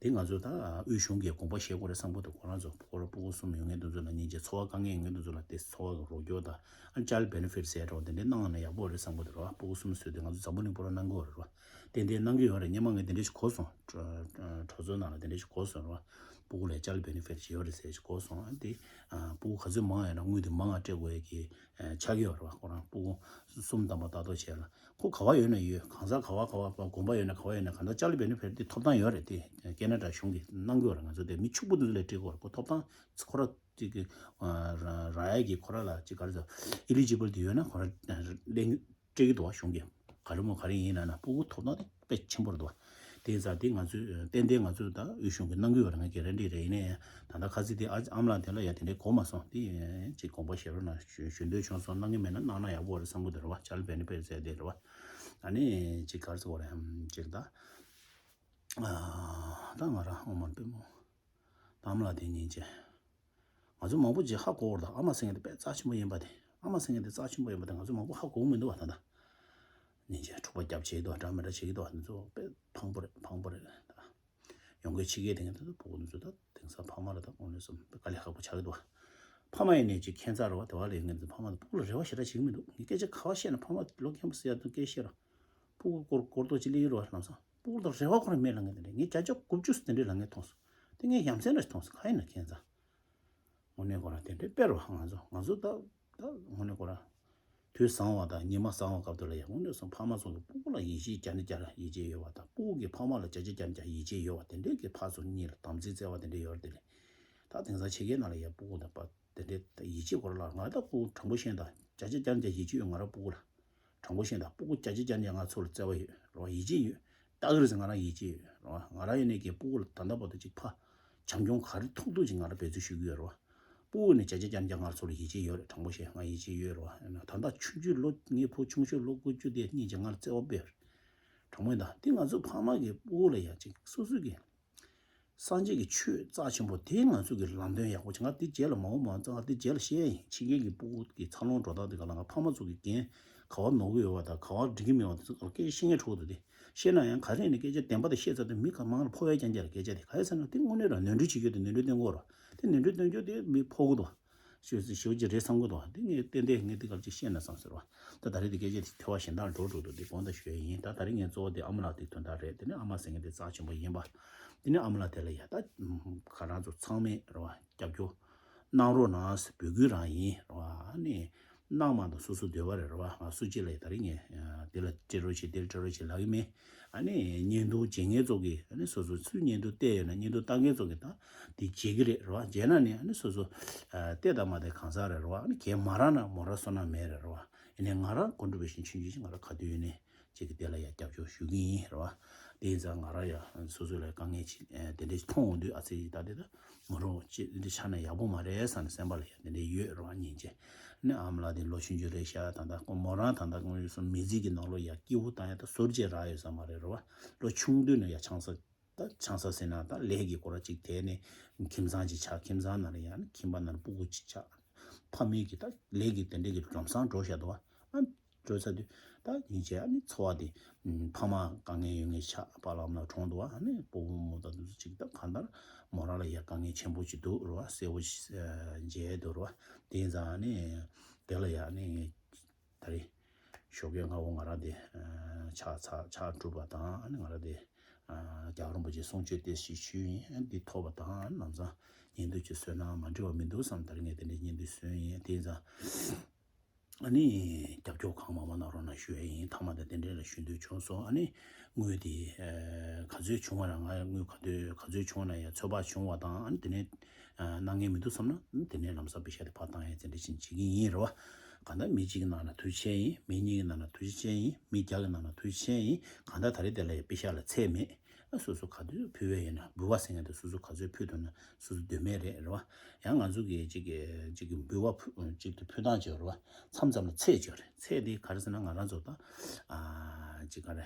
ད། དེ་ང་ཚོ་ད་དབུས་གཞུང་གིས་དགོངས་པ་བཞེས་དགོས་རེད་བསམ་གྱི་འདུག་ཁོ་རང་ཚོ་ཁོ་རང་སྤུ་གུ་གསུམ་ཡོད་མཁན་དེ་ཚོ་ལ་སྙིང་རྗེ། འཚོ་བ་དཀའ་ངལ་ཡོད་མཁན་དེ་ཚོ་ལ་དེ་འཚོ་བ་རོགས་སྐྱོར་དང་ཨ་ནི་child benefit ཟེར་འདྲ་བོ་དེ་འདྲའི་གནང་ན་ཡག་པོ་རེད་བསམ་གྱི་འདུག་རེད་བ། སྤུ་གུ་གསུམ་བཟོས་ཏེ་ང་ཚོ་འཛམ་བུ་གླིང་པུ་ར་གནང་གི་ཡོད་རེད་བ། ཏན་ཏན་གནང་གི་ཡོད་རེད། སྔོན་མ་ངས་དེ་འདྲ་ཞིག་གོ་སོང་། གྲོས་ཚོགས་ནང་ལ་དེ་འདྲ་ཞིག་གོ་སོང་རེད་བ། སྤུ་གུ་ལ་child benefit ཞིག་ཡོད་རེད་ཟེར་ཞིག་གོ་སོང་། ཨ་དེ་ཨ་སྤུ་གུ་ག་ཚོད་མང་ཡོད་ན་དངུལ་དེ་མང་ང་སྤྲད་དགོས་ཡ་གི་ཨ་ཆགས་ཀྱི་ཡོད་རེད་བ། ཁོ་རང་སྤུ་གུ་གསུམ་ཐམ་པ་ལྟ་རྟོག་བྱས་ལ་ཁོ་ག་བ་ཡོད་ན་ཡོད། གང་ཟག་ག་བ་ག་བ་དགོངས་པ་ཡོད་ན་ག་བ་ཡོད་ན་གང་ལྟར་child benefit དེ་ཐོབ་ཐང་ཡོད་རེད། དེ་ཁེ་ན་ཌ་གཞུང་གིས་གནང་གི་ཡོད་རེད། ང་ཚོ་དེ་མི་ཕྱུག་པོ་དེ་ཚོ་ལ་སྤྲད་དགོས་རེད། ཁོ་ཐོབ་ཐང་ཁོ་ར་ཅིག་གི་ཨ་ར་རག་ཡ་གི་ཁོ་ར་ལ་ཅིག་ག་རེ་ཟེར་eligible དེ་ཡོད་ན་ཁོ་ར་ལེན་སྤྲད་ཀྱི་འདུག་བ། གཞུང་གིས་ག་རེ་མོ་ག་རེ་ཡིན་ལབ་ན་སྤུ་གུ་ཐོབ་ཐང་དེ་དཔེ་ཆེན་པོ་རེད་འདུག་བ། དེ་ཡིན་ཙང་དེ་ང་ཚོས་ཏན་ཏན་ང་ཚོས་ད་དབུས་གཞུང་གིས་གནང་གི་ཡོད་རེད། ང་གི་རེ་འདྲི་རེད། ཡིན་ནའི་ད་ལྟ་ཁ་སང་དེ་ཨ་ཨ་མ་ལགས་དེ་ལ་ཡ་དེ་འདྲའི་གོ་མ་སོང་། དེ་ཅིག་དགོངས་པ་བཞེས་རོགས་གནང་ཞུ་ཞུ་འདོད་བྱུང་སོང་། གནང་གི་མེད་ན་གནང་ན་ཡག་པོ་རེད་བསམ་གི་འདུག་རེད་བ། child benefit ཟེར་དེ་རེད་བ། ཨ་ནི་ཅིག་ག་རེ་ཟེར་དགོས་རེད། ཅིག་ད་ཨ་ད་ང་རང་ཨོ་མ་པེ་མོ་ད་ཨ་མ་ལགས་དེ་ཉིན་བྱས། ང་ཚོ་མང་པོ་ཅིག་ཧ་གོ་བར་དང་ཨ་མ་ཟེར་མཁན་དེ་དཔེ་རྩ་ཆེན་པོ་ཡིན་པ་དེ། ཨ་མ་ཟེར་མཁན་དེ་རྩ་ཆེན་པོ་ཡིན་པ་དེ་ང་ཚོ་མང་པོ་ཧ་གོ་གི་མི་འདུག་བ། ད་ལྟ་ཉིན་བྱས་འཁྲུག་པ་རྒྱབ་བྱེད་ཀྱི་འདུག་འདྲ་མི་འདྲ་བྱེད་ཀྱི་འདུག་འདི་ཚོ་དཔེ་ཕངས་པོ་རེད། ཕངས་པོ་རེད། ད་ཡོང་སྒོའི་ཕྱི་རྒྱལ་དེ་ངས་ད་ལྟ་ཕྲུ་གུ་འདི་ཚོ་ད་དེང་སང་ཕ་མ་ལ་ད་དངོས་གནས་སོང་དཔེ་དཀའ་ལས་ཁག་པོ་ཆགས་ཀྱི་འདུག་བ། ཕ་མ་ཡིན་ནའི་ཅིག་ཁྱད་མཚར་རེད་བ། དེ་བ་ལས་ངས་འདི་ཕ་མ་དང་ཕྲུ་གུ་ལ་རེ་བ་ཞེ་དྲག་བྱེད་ཀྱི་མི་འདུག་ངས་སྐད་ཆ་ག་བ་བཤད་ན་ཕ་མ་ལོ་མཁན་པོ་ཟེར་ཡ་དང་སྐད་བཤད་ར། ཕྲུ་གུ་སྐོར་སྐོར་ཐོག་ཅིག་སླེབས་ཀྱི་རེད་བ། ལམ་སང་ཕྲུ་གུ་དང་རེ་བ་ཁོ་རང་མེད་ལབ་མཁན་དེ་འདྲ། ངས་བརྒྱ་ཆ་དགུ་བཅུ་དེ་འདྲའི་ལབ་མཁན་མཐོང་སོང་། དེ་ངས་ཡ་མཚན་ར་ཞིག་མཐོང་སོང་། ག་ཡིན་ན་ཁྱད་མཚར། དངོས་གནས་ཁོ་རང་དེ་འདྲའི་དཔེ་རེད་བ། ང་ཚོ་ང་ཚོ་ད་ད་དངོས་གནས་ཁོ་རང་དུས་བཟང་བ་དང་ཉི་མ་བཟང་བ་སྐབས་དེ་ལ་ཡ་དངོས་གནས་སོང་ཕ་མ་ཚོ་གི་ཕྲུ་གུ་ལ་ཡིད་ཆེས་བརྒྱ་ནས་བརྒྱ་ཡིད་ཆེས་ཡོད་བ་དང་ཕྲུ་གུ་གི་ཕ་མ་ལ་བརྒྱ་ཆ་བརྒྱ་ནས་བརྒྱ་ཡིད་ཆེས་ཡོད་བ། དེ་འདྲའི་གི་ཕ་ཚོ་གཉིས་ལ་དམ་ཚིག་བརྩེ་བ་དེ་འདྲ་ཡོད་རེད། དེ་ལས་ད་དེང་སང་ཕྱི་རྒྱལ་ནང་ལ་ཡ་ཕྲུ་གུ་དང་ཕ་དེ་འདྲའི་ཡིད་ཆེས་ཁོ་རང་ལ་ང་ད་ཕྲུ་གུ་དྲང་པོ་བཤད་ན་ད་བརྒྱ་ཆ་བརྒྱ་ནས་བརྒྱ་ཡིད་ཆེས་ཡོད། ང་རང་ཕྲུ་གུ་ལ། དྲང་པོ་བཤད་ན་ད་ཕྲུ་གུ་བརྒྱ་ཆ་བརྒྱ་ནས་ང་ཚོ་ལ་བརྩེ་བ་ཡོད་རེད་བ། ཡིད་ཆེས་ཡོད། ལྟ་གི་རེད་ཟེར། ང་རང་ཡིད་ཆེས་ཡོད་རེད་བ། ང་རང་ཡིན་ནའི་གི་ཕྲུ་གུ་ལ་ད་ལྟ་བར་དུ་ཅིག་ཕ་བྱམས་སྐྱོང་ག་རེ་ཐུབ་ཐུབ་ཅིག་ང་རང་འབད་བརྩོན་ཞུ་གི་ཡོད་རེད་བ། ཕྲུ་གུ་ནི་བརྒྱ་ཆ་བརྒྱ་ནས་བརྒྱ་ང་ཚོ་ལ་ཡིད་ཆེས་ཡོད་རེད། དྲང་པོ་བཤད་ང་ཡིད་ཆེས་ཡོད་རེད་བ། ཡིན་ན་ད་ལྟ་ཆུང་ཆུང་ལོ་ངའི་བུ་ཆུང་ཤོས་ལོ་དགུ་བཅུ་དེ་སྙིང་རྗེ་ང་ལ་བརྩེ་བ་དཔེ་ཡོད་རེད། དྲང་པོ་ཡིན་ད་དེ་ང་ཚོ་ཕ་མ་གི་ཕྲུ་གུ་ལ་ཡ་ཅིག་སོ་སོ་གི་སངས་རྒྱས་ཀྱི་ཆོས་རྩ་ཆེན་པོ་དེ་ང་ཚོ་གི་ལམ་སྟོན་ཡག་པོ་བྱེད། ང་དེ་རྗེས་ལ་མ་འོངས་པ་ང་ཚོ་ང་དེ་རྗེས་ལ་བཤད་ཡ་ཡིན། ཕྱི་རྒྱལ་གྱི་ཕྲུ་གུ་གི་འཚར་ལོངས་འགྲོ་སྟངས་དེ་ག་ལ་ང་ཕ་མ་ཚོ་གི་འགན་ག་བ་ནོར་གི་ཡོད་བ་དང་ག་བ་འགྲིག་གི་མེད་བ་དེ་ཚོ་ག་ལ་སྐད་ཆ་བཤད་མཁན་ཕྲུ་གུ་དེ་དེ་བཤད་ན་ཡང་ག་རེ་ཡིན་ནའི་སྐད་ཆ་བདེན་པ་དེ་བཤད་ཚར་དུས་མི་ག་མང་ལ་ཕོག་ཡ་རྐྱང་རྐྱང་རེད། སྐད་ཆ་དེ་ག་རེ་ཟེར་ན་དེ་དངོས་གནས་རང་ནོར་འཁྲུལ་བྱེད་རྒྱུ་དེ་ནོར་འཁྲུལ་སྟོན་གྱི་ཡོད་རེད་བ། དེ་ནོར་འཁྲུལ་སྟོན་རྒྱུ་དེ་མི་ཕོག་གི་འདུག་བ། ཞེ་པོ་ཅིག་རེད་བསམ་གྱི་འདུག་དེ་ངས་ཏན་ཏན་ངས་འདི་ག་ཅིག་བཤད་ན་བསམ་ཟེར་བ། ད་ད་རེས་འདི་སྐད་ཆ་དེ་ཐོས་པ་གཞན་དག་འགྲོ་འགྲོ་འདུག་དེ་དགོངས་དག་ཞུ་ཡ་ཡིན། ད་ད་རེས་ངས་གཙོ་བོ་དེ་ཨ་མ་ལགས་དེ་དོན་དག་རེད། དེ་ནས་ཨ་མ་ཟེར་མཁན་དེ་རྩ་ཆེན་པོ་ཡིན་པ། དེ་ནས་ཨ་མ་ལགས་དེ་ལ་ཡ་ད་ཁ་རང་ཚོ་ཚང་མས་རེད་བ་རྒྱབ་སྐྱོར་གནང་རོགས་གནང་ཟེར་འབོད་སྐུལ་རང་ཡིན་རེད་བ། ཨ་ནི་གནང་མ་གཏོགས་སོ་སོ་འདོད་པ་རེད་རེད་བ། ང་སུ་གཅིག་ལ་ཡ་ད་རེས་ངས་དེ་ལ་སྤྲད་རོགས་བྱེད་དེ་ལ་སྤྲད་རོགས་བྱེད་ལབ་ཀྱི་མེད། ཨ་ནི་བརྙན་ཐུང་བྱེད་མཁན་ཚོ་གིས་ཨ་ནི་སོ་སོ་སུས་བརྙན་ཐུང་བལྟས་ཡོད་ན་བརྙན་ཐུང་ལྟ་མཁན་ཚོ་གིས་ད་འདི་བརྗེད་ཀྱི་རེད་རེད་བ། བརྗེད་ན་ནི་ཨ་ནི་སོ་སོ་ཨ་བལྟས་དང་མ་བལྟས་གང་ཟག་རེད་རེད་བ། ཨ་ནི་གས་མ་རག་ན་མོ་རང་བསོད་ནམས་མེད་རེད་རེད་བ། ཡིན་ནའི་ང་རང་ཀོན་ཊི་བུ་ཤན་ཆུང་ཆུང་ཞིག་ང་རང་ག་དུས་ཡིན་ནའི་ཅིག་གི་དེ་ལ་ཡ་རྒྱབ་སྐྱོར་ཞུ་གི་ཡིན་རེད་བ། དེ་ཡིན་ཙང་ང་རང་ཡ་སོ་སོ་ལ་དཀའ་ངལ་ཅིག་ཨ་དེ་འདྲ་ཞིག་མཐོང་འོང་དུས་ཨ་ཙི་ད་དེ་ད་མོ་རང་ཅིག་འདི་ཆགས་ན་ཡག་པོ་མ་རེད་བསམ་ནས་སེམས་པ་ལ་ཡ་དེ་འདྲ་ཡོད་རེད་བ། སྙིང་རྗེ། ནི་ཨ་མ་ལགས་དེ་ལོ་ཆུང་ཆུང་རེད་ཤག་ད་ལྟ་ཁོ་མོ་རང་ད་ལྟ་ཁོང་ཡོད་སོང་མི་ཚེ་གི་ནང་ལོགས་ཡ་སྐྱིད་པོ་བཏང་ཡ་ད་ཟུར་བཅད་རག་ཡོད་ས་མ་རེད་རེད་བ། ལོ་ཆུང་དུས་ནས་ཡ་ཆང་ས་ད་ཆང་ས་ཟེར་ན་ད་ལས་ཀྱི་སྐོར་ཅིག་དེ་ནས་ཁྱིམ་ཚང་ཅིག་ཆགས། ཁྱིམ་ཚང་ནང་ལ་ཡ་ནི་ཁྱིམ་པ་ནང་ལ་སྤུ་གུ་ཅིག་ཆགས། ཕ་མེས་ཀྱི་ད་ལས་ཀྱི་དེ་འདྲས་ཀྱི་ལམ་སང་འགྲོ་བཞག་འདུག་བ། ཨ་འགྲོ་ཚར་དུས་ད་ཉིན་བྱས་ཨ་ནི་འཚོ་བ་དེ་ཕ་མ་དཀའ་ངལ་ཡོད་མཁན་ཆགས། པཱ་ལགས་ཨ་མ་ལགས་གྲོངས་འདུག་བ། ཨ་ནི་སྤོ་བོ་རྨོ་ད་འདུག་ཅིག་ད་གང་ལྟར་མོ་རང་ལ་ཡ་དཀའ་ངལ་ཆེན་པོ་ཅིག་འདུག་རེད་བ། གསལ་བོ་ཞིག་མཇལ་འདུག་རེད་བ། དེ་ཡིན་ཙང་ཨ་ནི་དེ་ལ་ཡ་ཨ་ནི། ད་རེས་ཞོགས་ཀས་སྔ་པོ་ང་རང་དེ་ཕྱག་ཚ་ཕྱག་གྲུབ་པ་དང་ཨ་ནི་ང་རང་དེ་རྒྱལ་བ་རིན་པོ་ཆེ་གསུང་ཆོས་དེ་ཞིག་ཞུས་ཡིན། ཨ་འདི་ཐོབ་པ་དང་ལམ་སང་བརྙན་ཐུང་ཅིག་བཟོས་ན་མ་འགྲིག་པ་མི་འདུག་བསམ། ད་རེས་ངས་དེ་འདྲའི་བརྙན་ཐུང་བཟོས་ཡིན། དེ་ཙང་ཨ་ནི་རྒྱབ་སྐྱོར་གང་མང་མང་གནང་རོགས་གནང་ཞུ་ཡ་ཡིན། མཐའ་མ་དེ་དེ་འདྲ་ལ་ཞུ་འདོད་བྱུང་སོང་། ཨ་ནི་དངུལ་དེ་ག་ཚོད་བྱུང་བ་ར་ང་དངུལ་ག་ཚོད་ག་ཚོད་བྱུང་བ་ན་ཡང་ཚོད་དཔག་བྱུང་བ་དང་ཨ་ནི་དེ་ནས་གནང་མཁན་མི་འདུག་བསམ་ན་དེ་ནས་ལམ་སང་པེ་ཤ་དེ་ཕར་བཏང་ཡ་དེ་འདྲ་ཞིག་བྱེད་ཀྱི་ཡིན་རེད་བ། གང་ལྟར་མི་གཅིག་གི་ནང་ན་ཐུགས་རྗེ་ཆེ་ཡིན། མི་གཉིས་ཀྱི་ནང་ན་ཐུགས་རྗེ་ཆེ་ཡིན། མི་བརྒྱ་གི་ནང་ན་ཐུགས་རྗེ་ཆེ་ཡིན། གང་ལྟར་ད་རེས་དེ་ལ་ཡ་པེ་ཤ་ལ་ཚད་མེད། ཨ་སོ་སོ་ག་དུས་ཕུལ་བས་ཡིན་ན་འབུལ་བ་ཟེར་མཁན་དེ་སོ་སོ་ག་ཚོད་ཕུལ་ཐུབ་ན་སོ་སོ་འདོད་མེད་རེད་རེད་བ། ཡང་ང་ཚོ་གི་གཅིག་གི་གཅིག་གི་འབུལ་བ་ཕུལ་གཅིག་ཏུ་ཕུལ་སྟངས་ཅིག་ཡོད་རེད་བ། མཚམས་མཚམས་ལ་ཚད་ཅིག་ཡོད་རེད། ཚད་དེ་ག་རེ་ཟེར་ན་ང་རང་ཚོ་ད་ཨ་གཅིག་ག་རེ།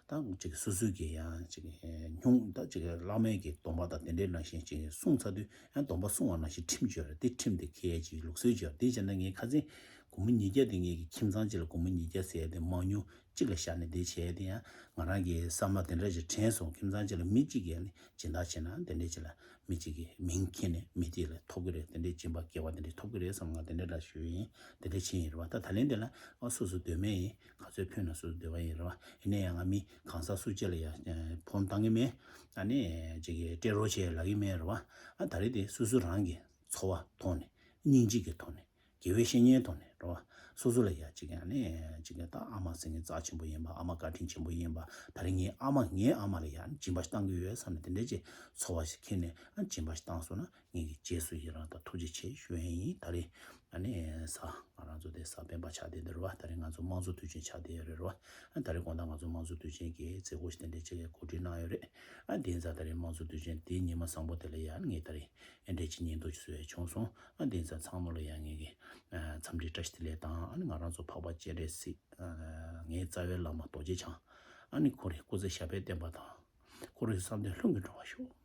ད་ཅིག་སོ་སོའི་གི་ཡང་ཅིག་སྨྱུང་ད་ཅིག་བླ་མའི་གི་སྡོམ་པ་དང་དེ་འདྲའི་ནང་བཞིན་ཅིག་སྲུང་ཚར་དུས་ཡང་སྡོམ་པ་སྲུང་བ་ནང་བཞིན་ཁྲིམས་ཅིག་ཡོད་རེད། དེ་ཁྲིམས་དེ་འགལ་ཅིག་ལུགས་སྲོལ་ཅིག་ཡོད་རེད། དེ་བྱས་ན་ངས་ཁ་སང་ སྒོར་མོ་ཉིས་བརྒྱ་དེ་ངེད་ཀྱི་ཁྱིམ་ཚང་གཅིག་ལ་སྒོར་མོ་ཉིས་བརྒྱ་ཟེར་ཡ་དེ་མང་ཉུང་གཅིག་ལ་བཞག་ནས་དེ་བྱས་དེ་ཡང་ང་རང་གི་བསམ་པ་དེ་འདྲ་ཞིག་དྲན་སོང་། ཁྱིམ་ཚང་གཅིག་ལ་མི་གཅིག་གིས་ནི་སྦྱིན་བདག་བྱས་ན་དེ་འདྲ་ཅིག་ལ་མི་གཅིག་གི་མིང་འཁྱེར་ནས་མི་དེ་ལ་ཐོབ་ཀྱི་རེད། དེ་འདྲའི་སྦྱིན་པ་དགེ་བ་དེ་འདྲ་ཐོབ་ཀྱི་རེད་བསམ། ང་དེ་འདྲ་ལ་ཞུས་ཡིན། དེ་འདྲ་བྱས་ཡིན་རེད་བ། ད་ད་ལན་དེ་ལ་ཨ་སོ་སོ་འདོད་མེད་ཡིན། ག་ཚོད་ཕུལ་ན་སོ་སོ་འདོད་པ་ཡིན་རེད་བ། ཡིན་ན་ཡང་ང་མི་གང་ཟག་སུ་གཅིག་ལ་ཡང་ཕོན་བཏང་གི་མེད། ཨ་ནི་ཅིག་གི་སྤྲད་རོགས་བྱེད་ལབ་ཀྱི་མེད་རེད་བ། ཨ་ད་རེས་དེ་སོ་སོ་རང་གི་འཚོ་བ་ཐོག་ནས་སྙིང་རྗེ་གི་ཐོག་ནས། དགེ་བའི་བཤེས་གཉེན་ཐོག་ནས་རེད་བ། སོ་སོ་ལ་ཡ་གཅིག་ཡང་ནས་གཅིག་ཡང་ད་ཨ་མ་ཟེར་མཁན་རྩ་ཆེན་པོ་ཡིན་པ། ཨ་མ་བཀའ་དྲིན་ཆེན་པོ་ཡིན་པ། ད་རེས་ངའི་ཨ་མ་ངའི་ཨ་མ་ལ་ཡ་སྦྱིན་པ་ཞིག་བཏང་གི་ཡོད་བསམ་ནས་དེ་འདྲ་ཅིག་ཚོར་བ་ཞིག་འཁྱེར་ནས་ཨ་སྦྱིན་པ་ཞིག་བཏང་སོང་ན་ངེད་ཀྱི་རྗེས་སུ་ཡི་རང་དང་ཐུགས་རྗེ་ཆེ་ཞུ་ཡས་ཡིན། ད་རེས་ཨ་ནི་གཟའ་ང་རང་ཚོ་དེ་གཟའ་སྤེན་པ་ཆགས་བསྡད་འདི་རེད་བ། ད་རེས་ང་ཚོ་དམངས་གཙོ་དུས་ཆེན་ཆགས་བསྡད་ཡོད་རེད་བ། ཨ་ད་རེས་དགོང་དག་ང་ཚོ་དམངས་གཙོ་དུས་ཆེན་གྱི་མཛད་སྒོ་ཞིག་དེ་འདྲ་ཅིག་གོ་སྒྲིག་གནང་ཡོད་རེད། ཨ་དེ་ཡིན་ཙང་ད་རེས་དམངས་གཙོ་དུས་ཆེན་དེའི་ཉི་མ་བཟང་པོ་དེ་ལ་ཡ་ངས་ད་རེས་ཨེ་འདྲས་ཀྱི་ཉིན་ཐོ་ཞིག་བཟོ་ཡ་བྱུང་སོང་། ཨ་དེ་ཡིན་ཙང་ཚང་མ་ལ་ཡ་ངེད་ཀྱི་ཨ་འཚམས་འདྲི་བཀྲ་ཤིས་བདེ་ལེགས་དང་། ཨ་ནི་ང་རང་ཚོ་འཕགས་པ་སྤྱན་རས་གཟིགས། ཨ་ངའི་རྩ་བའི་བླ་མ་རྡོ་རྗེ་འཆང་། ཨ་ནི་ཁོ་རའི་སྐུ་ཚེ་ཞབས་པད་བརྟན་པ་དང་། ཁོ་རའི་བསམ་དོན་ལྷུན་གྱིས་འགྲུབ་པར་ཤོག།